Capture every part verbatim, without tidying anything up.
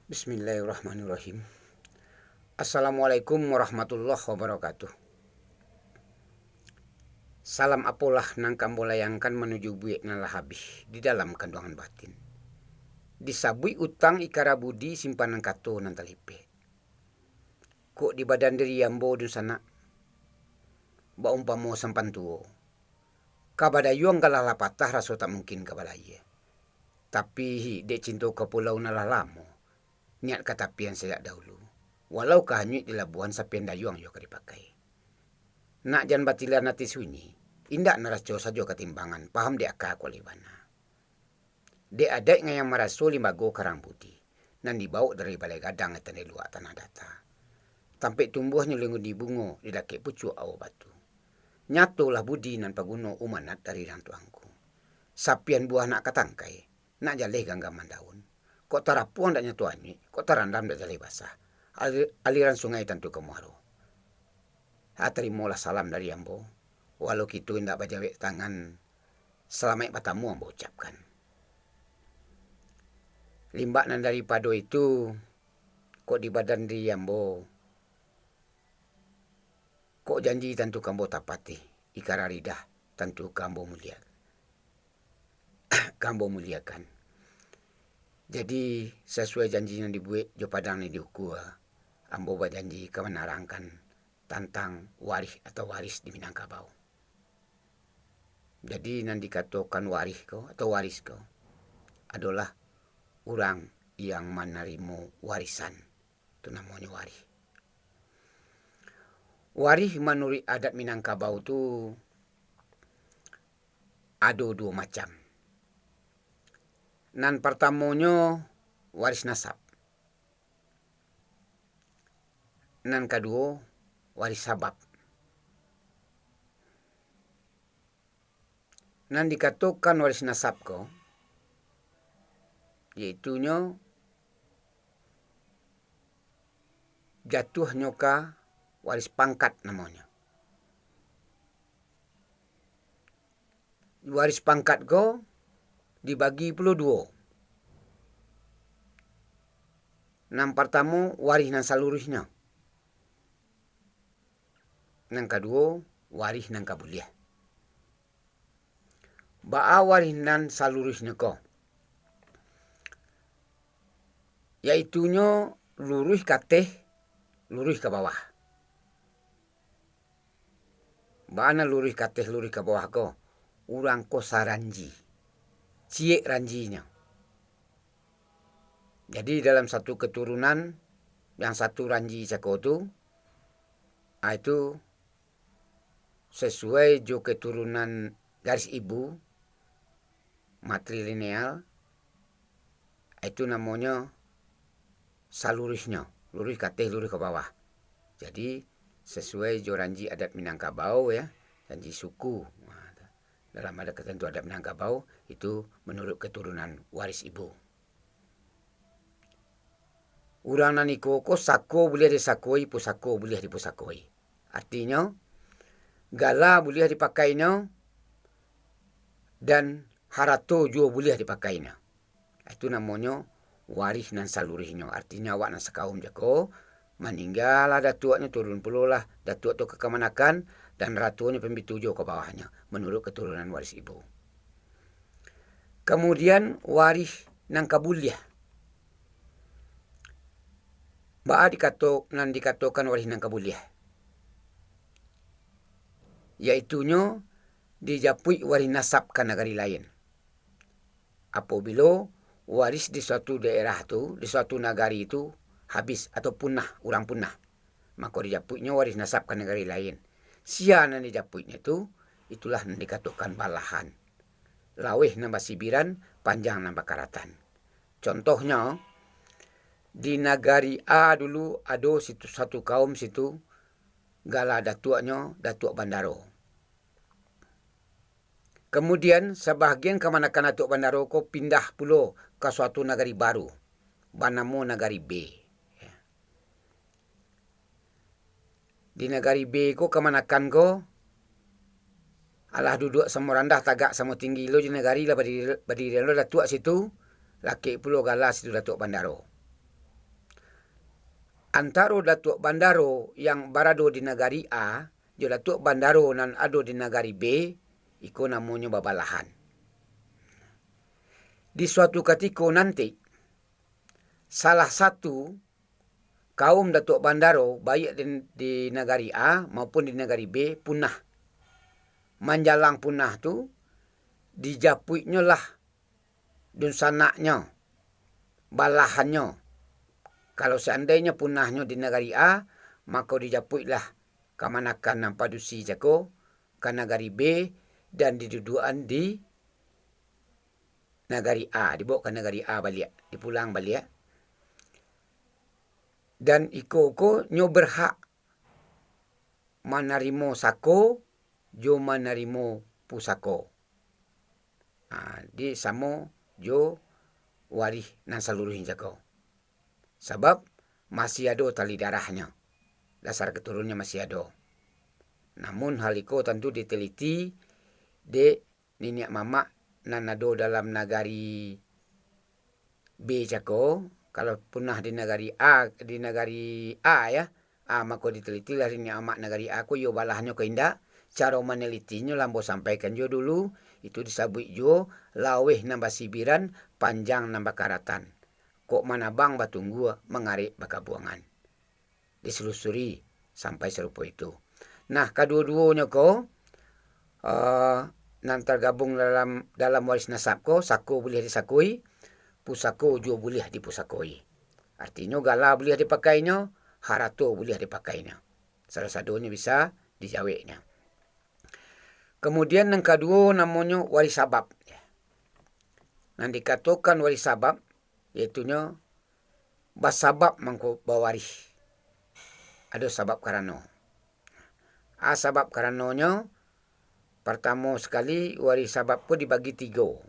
Bismillahirrahmanirrahim. Assalamualaikum warahmatullahi wabarakatuh. Salam apolah nan ka ambo layangkan manuju buek nan lah abih di dalam kanduangan batin. Disabuik utang ikara budi simpanan kato nan talipek. Kok di badan diri ambo dunsanak, baumpamo sampan tuo. Ka badayuang galah lah patah, raso tak mungkin ka balayia. Tapi, dek cinto ka pulau nan lah lamo, niat ka tapian sajak dahulu. Walau ka hanyuik di labuahan, sapian dayuang juo ka dipakai. Nak jan batilan ati sunyi, indak naraco sajo katimbangan, paham dek aka kuali bana. Dek adaik ngayang maraso limbago karang budi, nan dibawok dari balai gadang di tandai luak tanah data. Tampek tumbuahnyo lenguni bungo di dakek pucuak aua batu. Nyatolah budi nan paguno umanat dari rang tuangku. Sapian buah nak ka tangkai, nak jaleh ganggaman daun. Kok tarapuang dak nyato anyuik, kok tarandam dak jaleh basah. Ali-, aliran sungai tantu ka muaro. Ha, tarimolah salam dari ambo. Walau kito indak bajawek tangan, salamaik batamu ambo ucapkan. Limbak nan daripado itu, kok di badan diri ambo, kok janji tantu ka ambo tapati, ikara lidah tantu ka ambo mulia-, ka ambo muliakan. Jadi, sasuai janji nan dibuek jo padang nan diukua, ambo bajanji ka manarangkan tantang warih atau waris di Minangkabau. Jadi, nan dikatokan warih ko atau waris ko adolah urang yang manarimo warisan. Tu namonyo warih. Warih manuruik adat Minangkabau tu ado duo macam. Nan partamonyo, waris nasab. Nan kaduo, waris sabab. Nan dikatokan waris nasab ko, yaitunyo jatuahnyo ka waris pangkat namonyo. Waris pangkat ko dibagi pulo duo. Nan partamo, warih nan saluruihnyo. Nan kaduo, warih nan ka buliah. Baa warih nan saluruihnyo ko? Yaitunyo luruih ka ateh, luruih ka bawah. Baa nan luruih ka ateh, luruih ka bawah ko? Urang ko saranji, ciek ranjinyo. Jadi, dalam satu keturunan, yang satu ranji cako tu, ah, itu sasuai jo keturunan garis ibu, matrilineal, itu namonyo saluruihnyo, luruih ka ateh, luruih ka bawah. Jadi, sasuai jo ranji adat Minangkabau, ya, ranji suku. Nah, dalam adat katantu adat Minangkabau, itu menurut keturunan waris ibu. Urang nan iko ko sako buliah disakoi, pusako buliah dipusakoi. Artinyo, gala buliah dipakainyo, dan harato juo buliah dipakainyo. Itu namonyo warih nan saluruihnyo. Artinyo, awak nan sakaum cako, maninggalah datuaknyo, turun pulolah datuak tu ka kamanakan, dan haratonyo pun bitu juo ka bawahnyo, manuruik katurunan waris ibu. Kamudian, warih nan ka buliah. Baa dikato-, nan dikatokan warih nan ka buliah? Yaitunyo, dijapuik warih nasab ka nagari lain. Apobilo waris di suatu daerah tu, di suatu nagari tu, habis atau punah, urang punah, mako dijapuiknyo warih nasab ka nagari lain. Sia nan dijapuiknyo tu, itulah nan dikatokan balahan. Laweh nan basibiran, panjang nan bakaratan. Contohnyo, di nagari A dulu ado situ, satu kaum situ, gala datuaknyo Datuak Bandaro. Kamudian, sabahagian kamanakan Datuak Bandaro ko pindah pulo ka suatu nagari baru, banamo Nagari B. Di Nagari B ko kamanakan ko, alah duduak samo randah, tagak samo tinggi lo di nagari, lah badiri, badiri lo datuak situ, lakek pulo gala situ Datuak Bandaro. antaro Datuak Bandaro yang barado di nagari A, jo Datuak Bandaro nan ado di nagari B, iko namonyo babalahan. Di suatu katiko nanti, salah satu kaum Datuak Bandaro, baiak di, di nagari A maupun di nagari B, punah. Manjalang punah tu, dijapuiknyo lah dunsanaknyo, balahannyo. Kalau seandainyo punahnyo di nagari A, mako dijapuiklah kamanakan nan padusi cako ka nagari B, dan diduduakan di nagari A, dibaok ka nagari A baliak, dipulang baliak. Dan iko ko nyo berhak manarimo sako jo manarimo pusako. Ha, di samo jo warih nan saluruhnyo cako. Sabab masih ado tali darahnyo, dasar keturunnyo masih ado. Namun hal iko tantu diteliti dek niniak mamak nan ado dalam nagari B cako. Kalau punah di nagari A, di nagari A, ya, A, mako ditelitilah niniak mamak nagari A ko iyo balahnyo ko indak. Caro manelitinyo lah ambo sampaikan juo dulu, itu disabuik juo, laweh nan basibiran, panjang nan bakaratan. Kok manabang batunggua, mangarek bakabuangan. Diselusuri sampai sarupo itu. Nah, kaduo-duonyo ko, eh, nan tergabung dalam, dalam waris nasab ko, sako buliah disakoi, pusako juo buliah dipusakoi. Artinyo, gala buliah dipakainyo, harato buliah dipakainyo. Sado-sadonyo bisa dijaweknyo. Kamudian, nan kaduo namonyo waris sabab. Nan dikatokan waris sabab, yaitunyo basabab mangko bawarih. Ado sabab karano. A, sabab karanonyo, partamo sakali, warih sabab ko dibagi tigo.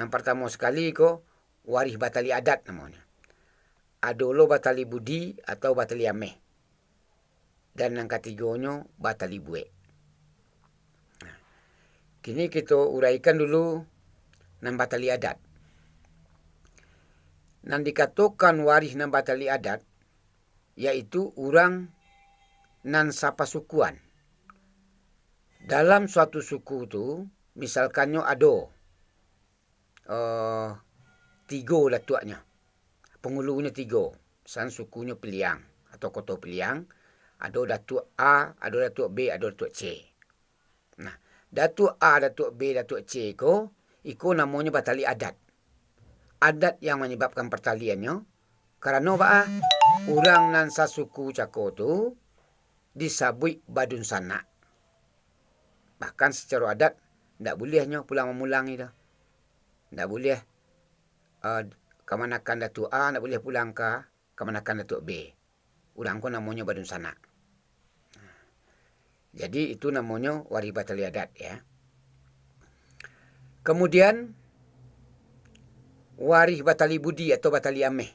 Nan partamo sakali ko, warih batali adat namonyo. Ado lo batali budi atau batali ameh. Dan nan katigonyo, batali buek. Nah, kini kito uraikan dulu nan batali adat. Nan dikatokan warih nan batali adat, yaitu urang nan sapasukuan. Dalam suatu suku tu, misalkannyo ado, eh, tigo datuaknyo, pangulunyo tigo, misalnyo sukunyo Piliang atau Koto Piliang, ado Datuak A, ado Datuak B, ado Datuak C. Nah, Datuak A, Datuak B, Datuak C ko, iko namonyo batali adat. Adat yang manyababkan partaliannyo, karano baa? Urang nan sasuku cako tu disabuik badunsanak. Bahkan sacaro adat, ndak buliah nyo pulang mamulang itu. Ndak buliah, eh, kamanakan Datuak A, ndak buliah pulang ka kamanakan Datuak B. Urang ko namonyo badunsanak. Jadi, itu namonyo warih batali adat, ya. Kamudian, warih batali budi atau batali ameh.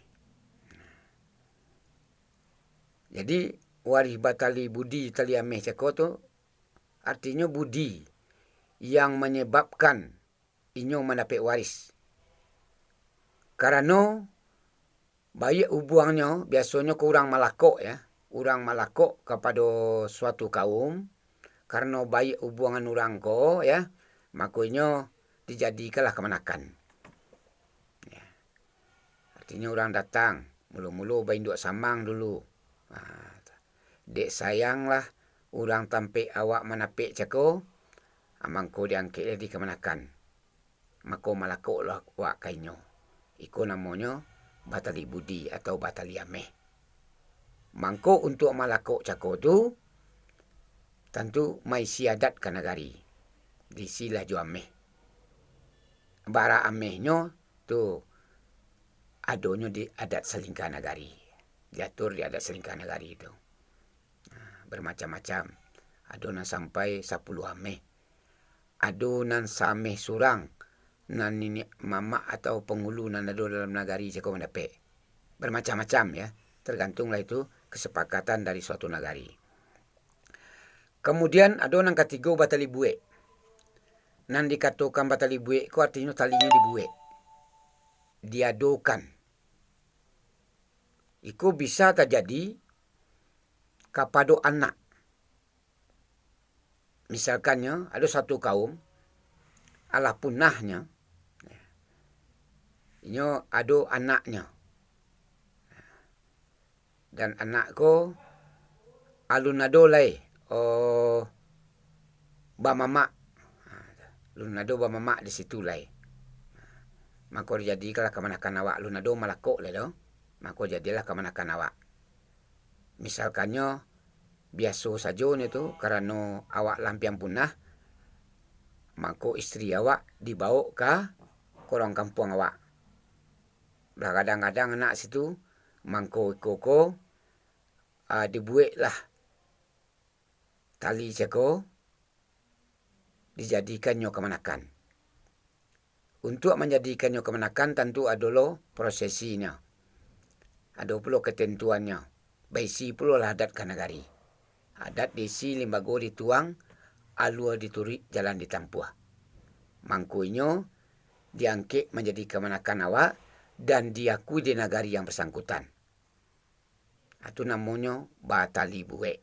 Jadi, warih batali budi, tali ameh cako tu, artinyo budi yang manyababkan inyo mandapek waris. Karano baiak ubuangnyo, biasonyo ko urang malakok, ya, urang malakok kapado suatu kaum, karano baiak ubuangan urang ko, ya, mako inyo dijadikanlah kamanakan. Ya. Artinyo urang datang, mulo-mulo bainduak samang dulu. Ha, dek sayanglah urang tampek awak manapek cako, mangko diangkeklah di kamanakan. Mako malakoklah awak ka inyo. Iko namonyo batali budi atau batali ameh. Mangko untuak malakok cako tu, tantu maisi adat ka nagari. Diisilah jo ameh. Bara amehnyo tu adonyo di adat salingka nagari. Diatur di adat salingka nagari tu. Nah, bermacam-macam. Ado nan sampai sapuluah ameh. Ado nan saameh surang, nan niniak mamak atau pangulu nan ado dalam nagari cako mandapek. Bermacam-macam, ya, tergantunglah itu kesepakatan dari suatu nagari. Kamudian, ado nan katigo, batali buek. Nan dikatokan batali buek ko artinyo talinyo dibuek, diadokan. Iko bisa tajadi kapado anak. Misalkannyo, ado satu kaum, alah punahnyo, inyo ado anaknyo. Dan anak ko alun ado lai, oh, bamamak. Ha, alun ado bamamak di situ lai. Mako, dijadikanlah kamanakan awak, alun ado malakok lai doh. Mako, jadilah kamanakan awak. Misalkannyo, biaso sajo nyo tu, karano awak lampiang punah, mako istri awak dibawok ka korong kampuang awak. Lah, kadang-kadang anak situ, mangko iko ko, ah, dibuweklah tali cako, dijadikannyo kamanakan. Untuak manjadikannyo kamanakan, tantu ado lo prosesinyo. Ado pulo katantuannyo. Baisi pulolah adat ka nagari. Adat diisi, limbago dituang, alua dituruik, jalan ditampuah. Mangko inyo diangkek manjadi kamanakan awak, dan diakui di nagari yang basangkutan. Itu namonyo batali buwek.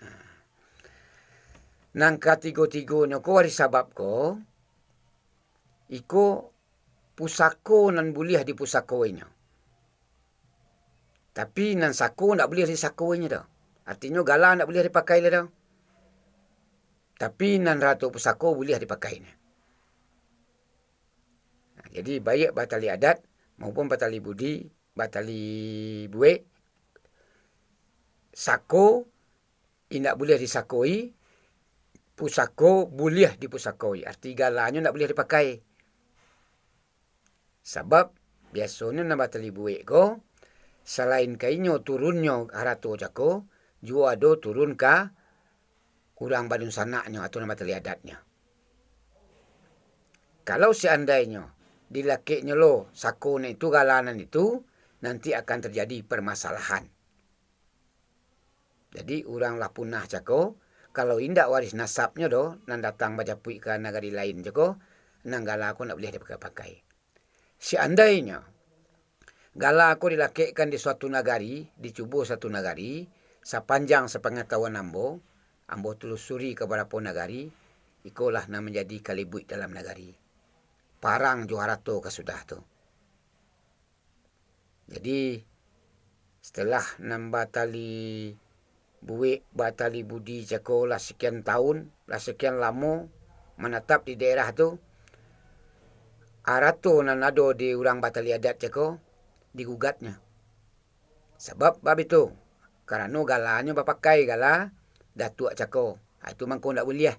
Ha. Nan katigo-tigonyo ko, ari sabab ko, iko pusako nan buliah dipusakoinyo. Tapi nan sako ndak buliah disakoinyo doh. Artinyo, gala ndak buliah dipakai lai doh. Tapi nan harato pusako buliah dipakainyo. Nah, jadi, baiak batali adat maupun batali budi, batali buwek, sako indak buliah disakoi, pusako buliah dipusakoi. Arti, galanyo ndak buliah dipakai. Sabab, biasonyo nan batali buwek ko, salain ka inyo turunnyo harato cako, juo ado turun ka urang badunsanaknyo atau nan batali adatnyo. Kalau seandainyo dilakeknyo lo sako nan itu, gala nan itu, nanti akan terjadi permasalahan. Jadi, urang lah punah cako, kalau indak waris nasabnyo doh nan datang bajapuik ka nagari lain cako, nan gala ko ndak buliah dipakai-pakai. Seandainyo gala ko dilakekkan di suatu nagari, dicubo suatu nagari, sapanjang sapangatahuan ambo, ambo telusuri ka barapo nagari, ikolah nan manjadi kalibuik dalam nagari. Parang jo harato ka sudah tu. Jadi, setelah nan batali buwek, batali budi cako lah sakian taun, lah sakian lamo manatap di daerah tu, arato nan ado di urang batali adat cako digugatnyo. Sabab bab itu, karano galanyo bapakai gala datuak cako, ha, itu mangko ndak buliah.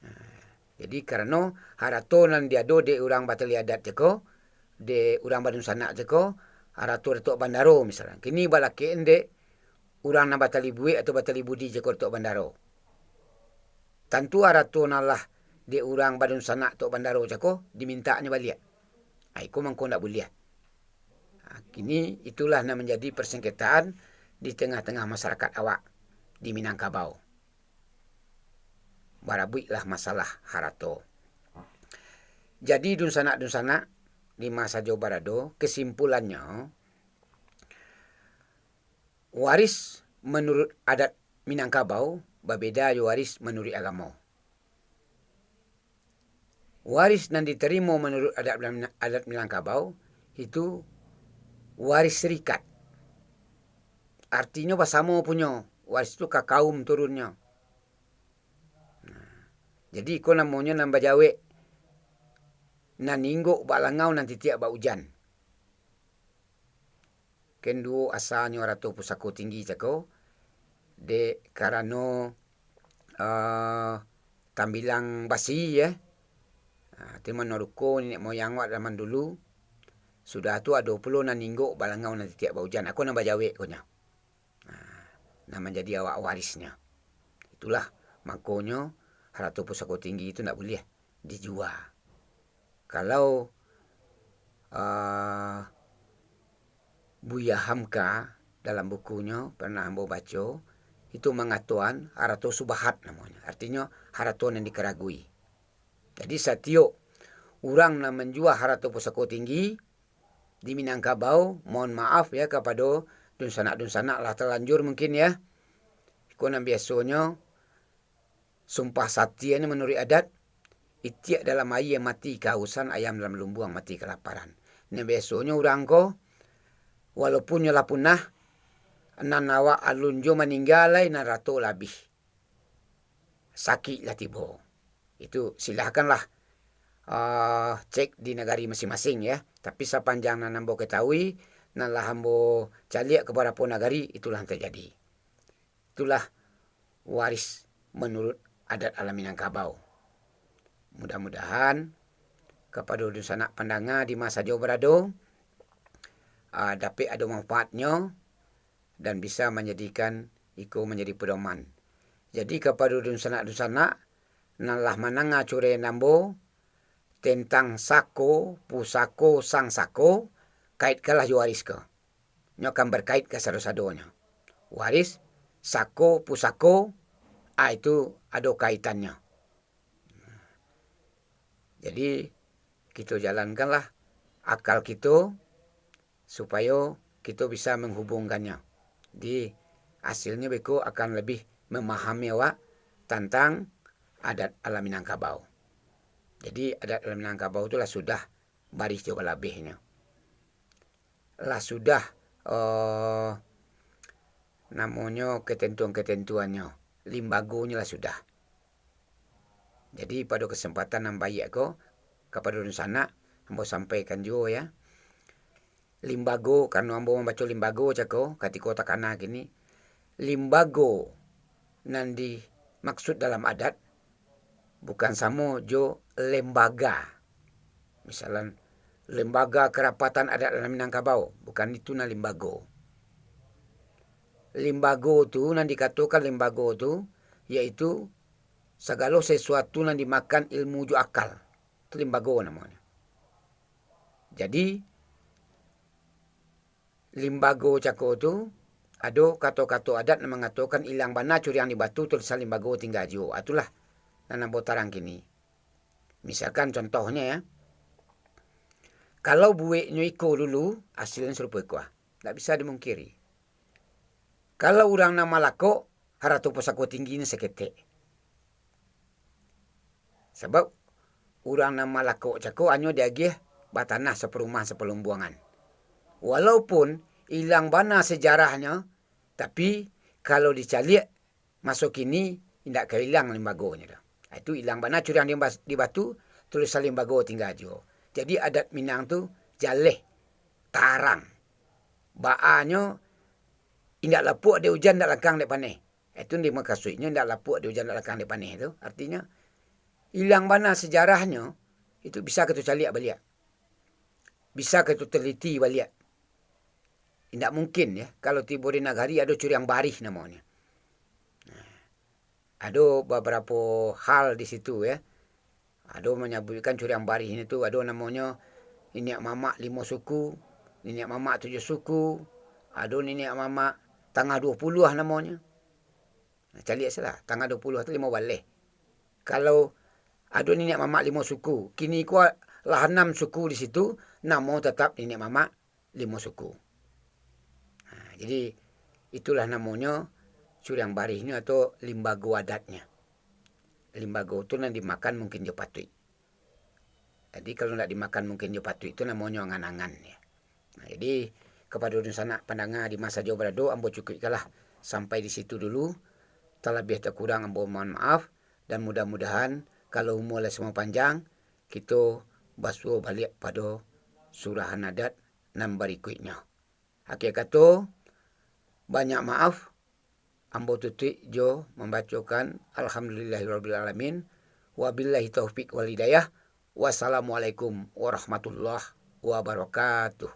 Nah, jadi, karano harato nan diado dek urang batali adat cako, dek urang badunsanak cako, harato Datuak Bandaro misalkan, kini balakekan dek urang nan batali buwek atau batali budi cako Datuak Bandaro. Tantu harato nan lah dek urang badunsanak Datuak Bandaro cako dimintaknyo baliak. Ah, iko mangko ndak buliah. Ah, kini itulah nan manjadi parsengketaan di tangah-tangah masarakat awak di Minangkabau. Barabuiklah masalah harato. Jadi, dunsanak-dunsanak, di ma sajo barado, kesimpulannyo, waris manuruik adat Minangkabau babeda jo waris manuruik agamo. Waris nan ditarimo manuruik adat, adat Minangkabau, itu waris sirikat. Artinyo, basamo punyo, waris tu ka kaum turunnyo. Nah, jadi, iko namonyo nan bajawek, nan inggok bak langau, nan titiak bak ujan. Ken duo asanyo harato pusako tinggi cako, dek karano, eh, tambilang basi, eh. Ah, ti mano ruko niniak moyang awak zaman dulu. Sudah tu, ado pulo nan inggok bak langau, nan titiak bak ujan. Iko nan bajawek ko nyo. Nah, nan manjadi awak warisnyo. Itulah mangkonyo harato pusako tinggi tu ndak buliah dijua. Kalau, ah, Buya Hamka dalam bukunyo pernah ambo baco, itu mangatoan harato subahat namonyo. Artinyo, harato nan dikaragui. Jadi, satiok urang nan manjua harato pusako tinggi, di Minangkabau, mohon maaf ya kapado dunsanak-dunsanak lah talanjur mungkin ya. Iko nan biasonyo sumpah satia ni manuruik adat, itiak dalam aia mati kahausan, ayam dalam lumbuang mati kalaparan. Nan biasonyo urang ko, walaupun nyo lah punah, nan awak alun jo maningga lai, nan rato lah abih. Sakik lah tibo. Itu silahkanlah, ah, cek di nagari masing-masing ya. Tapi sapanjang nan ambo katahui, nan lah ambo caliak ka babarapo nagari, itulah nan tajadi. Itulah waris manurut adat alam Minangkabau. Mudah-mudahan kapado dunsanak pandanga di ma sajo barado, ah, dapek ado manfaatnyo dan bisa manjadikan iko manjadi pedoman. Jadi kapado dunsanak-dunsanak nan lah mandanga curahan ambo tentang sako, pusako, sangsako, kaitkanlah jo waris ko. Nyo akan barkait ka sado-sadonyo. Waris, sako, pusako, ah, itu ado kaitannyo. Jadi, kito jalankanlah akal kito, supayo kito bisa manghubungkannyo. Di hasilnyo beko akan labiah mamahami awak tantang adat alam Minangkabau. Jadi, adat alam Minangkabau tu lah sudah barih jo balabehnyo. Lah sudah, eh, namonyo ketentuan-ketentuannyo, limbagonyo lah sudah. Jadi, pado kasempatan nan baiak ko, kapado dunsanak, ambo sampaikan juo, ya. Limbago, karano ambo mambaco limbago cako, katiko takana kini, limbago nan dimaksud dalam adat, bukan samo jo lembaga. Misalan, Lembaga Kerapatan Adat Alam Minangkabau, bukan itu nan limbago. Limbago tu, nan dikatokan limbago tu, yaitu sagalo sesuatu nan dimakan ilmu jo akal. Tu limbago namonyo. Jadi, limbago cako tu, ado kato-kato adat nan mangatokan ilang bana curiang di batu, tulisan limbago tingga juo. Ah, itulah nan ambo tarang kini. Misalkan contohnyo, ya, kalau buweknyo iko dulu, asilnyo sarupo iko, ah. Ndak bisa dimungkiri. Kalau urang nan malakok, harato pusako tingginyo saketek. Sabab urang nan malakok cako hanyo diagiah batanah saparumahan sapalumbuangan. Walaupun ilang bana sejarahnyo, tapi kalau dicaliak maso kini, indak ka ilang limbagonyo tu. Itu ilang bana curiang di bas-, di batu, tulisan limbago tingga juo. Jadi adat Minang tu jaleh, tarang. Baanyo indak lapuak dek ujan, indak langkang dek paneh. Itu nan dimakasuiknyo indak lapuak dek ujan, indak langkang dek paneh tu. Artinyo, ilang bana sejarahnyo, itu bisa kito caliak baliak. Bisa kito teliti baliak. Indak mungkin, ya, kalau tibo di nagari ado curiang barih namonyo. Nah, ado babarapo hal di situ, ya. Ado manyabuikkan curiang barih ni tu, ado namonyo niniak mamak limo suku, niniak mamak tujuah suku, ado niniak mamak tangah duo puluah namonyo. Nah, caliak salah, tangah duo puluah tu limo baleh. Kalau ado niniak mamak limo suku, kini ko lah anam suku di situ, namo tatap niniak mamak limo suku. Nah, jadi, itulah namonyo curiang barihnyo atau limbago adatnyo. Limbago tu nan dimakan mungkin jo patuik. Jadi, kalau ndak dimakan mungkin jo patuik, tu namonyo angan-angan, ya. Nah, jadi, kapado dunsanak pandanga di ma sajo barado, ambo cukuikkanlah sampai di situ dulu. Talabiah takurang ambo mohon maaf, dan mudah-mudahan, kalau umua lah samo panjang, kito basuo baliak pado surahan adat nan barikuiknyo. Akhia kato, banyak maaf, ambo tutuik jo mambacokan Alhamdulillahirabbil alamin, wabillahi taufik wal hidayah, wassalamualaikum warahmatullahi wabarakatuh.